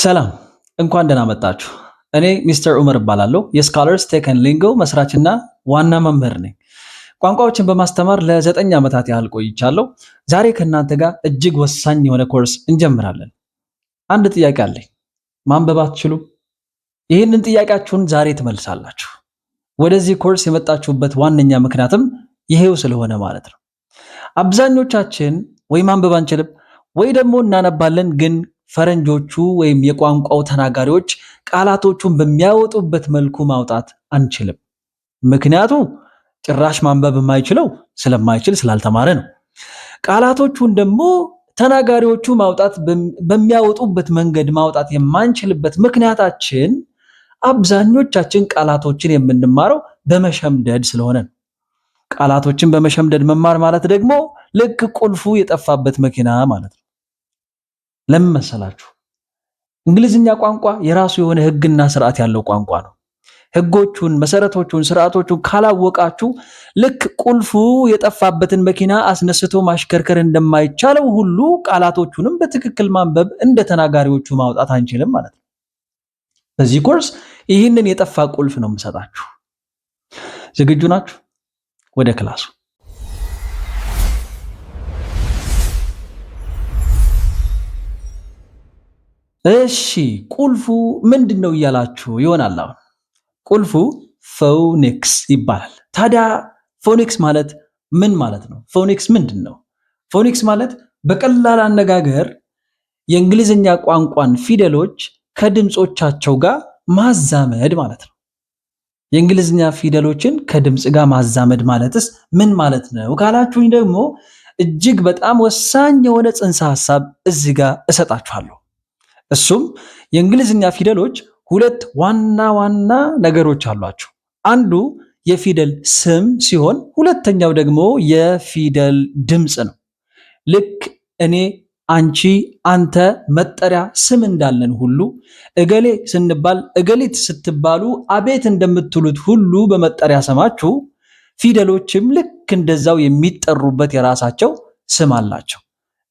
ሰላም፣ እንኳን ደህና መጣችሁ። እኔ ሚስተር ኡመር እባላለሁ። የ Scholars Tech and Lingo መስራችና ዋና መምህር ነኝ። ቋንቋዎችን በማስተማር ለ9 ዓመታት ያህል ቆይቻለሁ። ዛሬ ከእናንተ ጋር እጅግ ወሳኝ የሆነ ኮርስ እንጀምራለን። አንድ ጥያቄ አለኝ። ማንበብ አትችሉም? ይህንን ጥያቄያችሁን ዛሬ ትመልሳላችሁ። ወደዚህ ኮርስ የመጣችሁበት ዋነኛ ምክንያትም ይሄው ስለሆነ ማለት ነው። አብዛኞቻችን ወይ ማንበብ አንችልም ወይ ደግሞ እናነባለን፣ ግን ፈረንጆቹ ወይም የቋንቋው ተናጋሪዎች ቃላቶቹን በሚያወጡበት መልኩ ማውጣት አንችልም። ምክንያቱ ጭራሽ ማንበብ የማይችለው ስለማይችል ስላልተማረ ነው። ቃላቶቹን ደግሞ ተናጋሪዎቹ ማውጣት በሚያወጡበት መንገድ ማውጣት የማንችልበት ምክንያታችን አብዛኞቻችን ቃላቶችን የምንማረው በመሸምደድ ስለሆነ ነው። ቃላቶችን በመሸምደድ መማር ማለት ደግሞ ልክ ቁልፉ የጠፋበት መኪና ማለት ነው። ለምን መሰላችሁ? እንግሊዝኛ ቋንቋ የራሱ የሆነ ሕግና ስርዓት ያለው ቋንቋ ነው። ሕጎቹን፣ መሰረቶቹን፣ ስርዓቶቹን ካላወቃችሁ ልክ ቁልፉ የጠፋበትን መኪና አስነስቶ ማሽከርከር እንደማይቻለው ሁሉ ቃላቶቹንም በትክክል ማንበብ እንደ ተናጋሪዎቹ ማውጣት አንችልም ማለት ነው። በዚህ ኮርስ ይህንን የጠፋ ቁልፍ ነው የምሰጣችሁ። ዝግጁ ናችሁ? ወደ class ኡ። እሺ፣ ቁልፉ ምንድን ነው እያላችሁ ይሆናል። አሁን ቁልፉ phonics ይባላል። ታዲያ phonics ማለት ምን ማለት ነው? Phonics ምንድን ነው? Phonics ማለት በቀላል አነጋገር የእንግሊዝኛ ቋንቋን ፊደሎች ከድምፆቻቸው ጋር ማዛመድ ማለት ነው። የእንግሊዝኛ ፊደሎችን ከድምፅ ጋር ማዛመድ ማለትስ ምን ማለት ነው ካላችሁኝ ደግሞ እጅግ በጣም ወሳኝ የሆነ ጽንሰ ሐሳብ እዚህ ጋር እሰጣችኋለሁ። እሱም የእንግሊዝኛ ፊደሎች ሁለት ዋና ዋና ነገሮች አሏቸው። አንዱ የፊደል ስም ሲሆን ሁለተኛው ደግሞ የፊደል ድምፅ ነው። ልክ እኔ፣ አንቺ፣ አንተ መጠሪያ ስም እንዳለን ሁሉ እገሌ ስንባል እገሊት ስትባሉ አቤት እንደምትሉት ሁሉ በመጠሪያ ስማችሁ ፊደሎችም ልክ እንደዛው የሚጠሩበት የራሳቸው ስም አላቸው።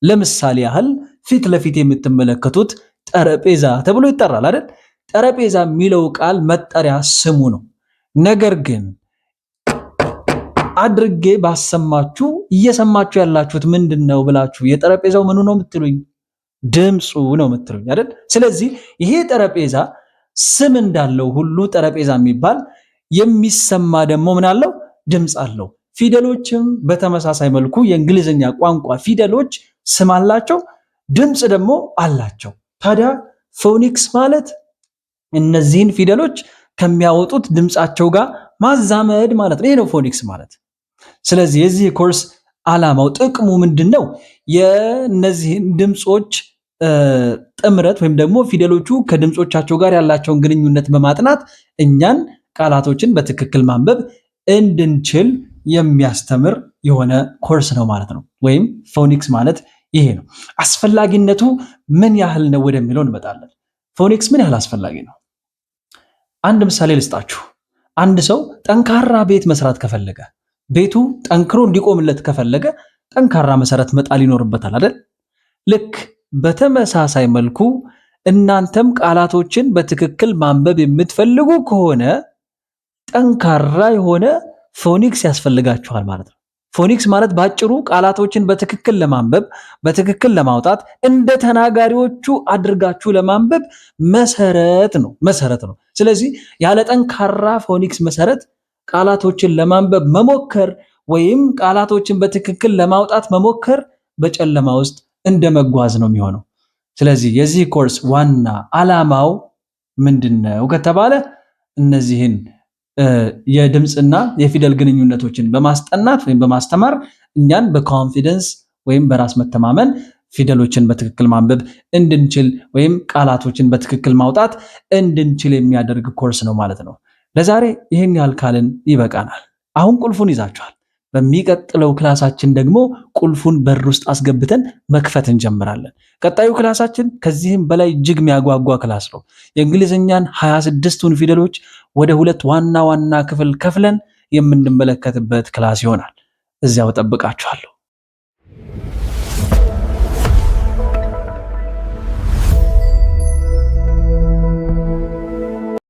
ለምሳሌ ያህል ፊት ለፊት የምትመለከቱት ጠረጴዛ ተብሎ ይጠራል አይደል? ጠረጴዛ የሚለው ቃል መጠሪያ ስሙ ነው። ነገር ግን አድርጌ ባሰማችሁ እየሰማችሁ ያላችሁት ምንድን ነው ብላችሁ የጠረጴዛው ምኑ ነው የምትሉኝ? ድምፁ ነው የምትሉኝ አይደል? ስለዚህ ይሄ ጠረጴዛ ስም እንዳለው ሁሉ ጠረጴዛ የሚባል የሚሰማ ደግሞ ምን አለው? ድምፅ አለው። ፊደሎችም በተመሳሳይ መልኩ የእንግሊዝኛ ቋንቋ ፊደሎች ስም አላቸው፣ ድምፅ ደግሞ አላቸው። ታዲያ phonics ማለት እነዚህን ፊደሎች ከሚያወጡት ድምፃቸው ጋር ማዛመድ ማለት ነው። ይሄ ነው phonics ማለት። ስለዚህ የዚህ ኮርስ ዓላማው ጥቅሙ ምንድን ነው? የእነዚህን ድምፆች ጥምረት ወይም ደግሞ ፊደሎቹ ከድምፆቻቸው ጋር ያላቸውን ግንኙነት በማጥናት እኛን ቃላቶችን በትክክል ማንበብ እንድንችል የሚያስተምር የሆነ ኮርስ ነው ማለት ነው። ወይም phonics ማለት ይሄ ነው። አስፈላጊነቱ ምን ያህል ነው ወደሚለው እንመጣለን። Phonics ምን ያህል አስፈላጊ ነው? አንድ ምሳሌ ልስጣችሁ። አንድ ሰው ጠንካራ ቤት መስራት ከፈለገ፣ ቤቱ ጠንክሮ እንዲቆምለት ከፈለገ ጠንካራ መሰረት መጣል ይኖርበታል አይደል? ልክ በተመሳሳይ መልኩ እናንተም ቃላቶችን በትክክል ማንበብ የምትፈልጉ ከሆነ ጠንካራ የሆነ phonics ያስፈልጋችኋል ማለት ነው። Phonics ማለት ባጭሩ ቃላቶችን በትክክል ለማንበብ፣ በትክክል ለማውጣት፣ እንደ ተናጋሪዎቹ አድርጋችሁ ለማንበብ መሰረት ነው መሰረት ነው። ስለዚህ ያለ ጠንካራ phonics መሰረት ቃላቶችን ለማንበብ መሞከር ወይም ቃላቶችን በትክክል ለማውጣት መሞከር በጨለማ ውስጥ እንደ መጓዝ ነው የሚሆነው። ስለዚህ የዚህ ኮርስ ዋና ዓላማው ምንድን ነው ከተባለ እነዚህን የድምፅና የፊደል ግንኙነቶችን በማስጠናት ወይም በማስተማር እኛን በ confidence ወይም በራስ መተማመን ፊደሎችን በትክክል ማንበብ እንድንችል ወይም ቃላቶችን በትክክል ማውጣት እንድንችል የሚያደርግ ኮርስ ነው ማለት ነው። ለዛሬ ይህን ያህል ካልን ይበቃናል። አሁን ቁልፉን ይዛችኋል። በሚቀጥለው class ኣችን ደግሞ ቁልፉን በር ውስጥ አስገብተን መክፈት እንጀምራለን። ቀጣዩ class ኣችን ከዚህም በላይ እጅግ የሚያጓጓ class ነው። የእንግሊዝኛን 26ቱን ፊደሎች ወደ ሁለት ዋና ዋና ክፍል ከፍለን የምንመለከትበት class ይሆናል። እዚያው እጠብቃችኋለሁ።